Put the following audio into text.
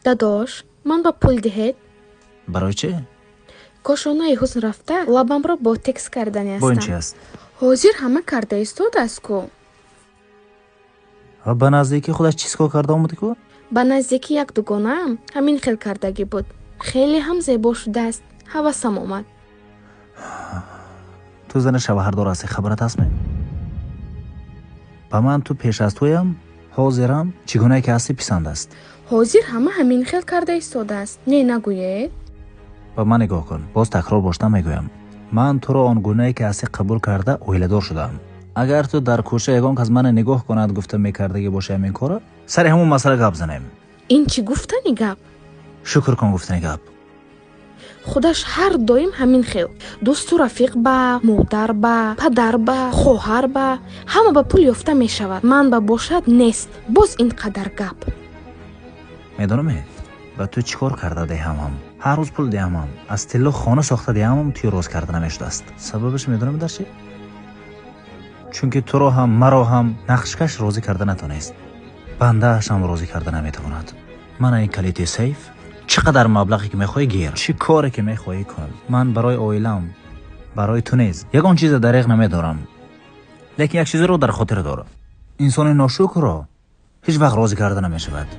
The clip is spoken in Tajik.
Дадош, ман ба пул диҳед. Барои чӣ? Кошонаи ҳусн рафта, лабамро ботекс кардани Бо ин ҳастам. Чи аст? Ҳозир ҳама карда истодааст ку. Ва ба наздикӣ худаш чизко карда омадӣ ку? Ба наздикӣ як дугонаам ҳамин хел кардагӣ буд, хеле ҳам зебо шудааст, ҳавасам омад. Ту зани шавҳардор ҳастӣ, хабарат ҳастме? Ба ман ту пеш аз туям, ҳозирам, чӣ гунае ки ҳастӣ, писанд аст. Ҳозир ҳама ҳамин хел карда истодааст, не нагӯед? Ба ман нигоҳ кун, боз такрор бошта мегӯям: ман туро он гунае ки ҳастӣ қабул карда, оиладор шудаам. Агар ту дар кӯча ягон кас мана нигоҳ кунад гуфта мекардагӣ боши, ҳамин кора сари ҳамон масъала гап занем. Ин чӣ гуфтани гап? Шукр кун, гуфтани гап. Худаш ҳар доим ҳамин хел дӯсту рафиқ ба, модар ба, падар ба, хоҳар ба, ҳама ба пул ёфта мешавад, ман ба бошад нест. Боз ин қадар гап. Медонаме, ба ту чӣ кор карда диҳамам, ҳар рӯз пул диҳамам, аз тилло хона сохта диҳамам, туи роз карда намешудааст. Сабабаш медонам дар чӣ? Чунки туро ҳам, маро ҳам нақшкаш розӣ карда натонист, бандааш ҳам розӣ карда наметавонад. Мана ин калити сейф, чӣ қадар маблағе ки мехоҳӣ гир, чӣ коре ки мехоҳӣ кун. Ман барои оилам, барои ту низ ягон чизе дареғ намедорам, лекин як чизеро дар хотир дор: инсони ношукрро ҳеҷ вақт розӣ карда намешавад.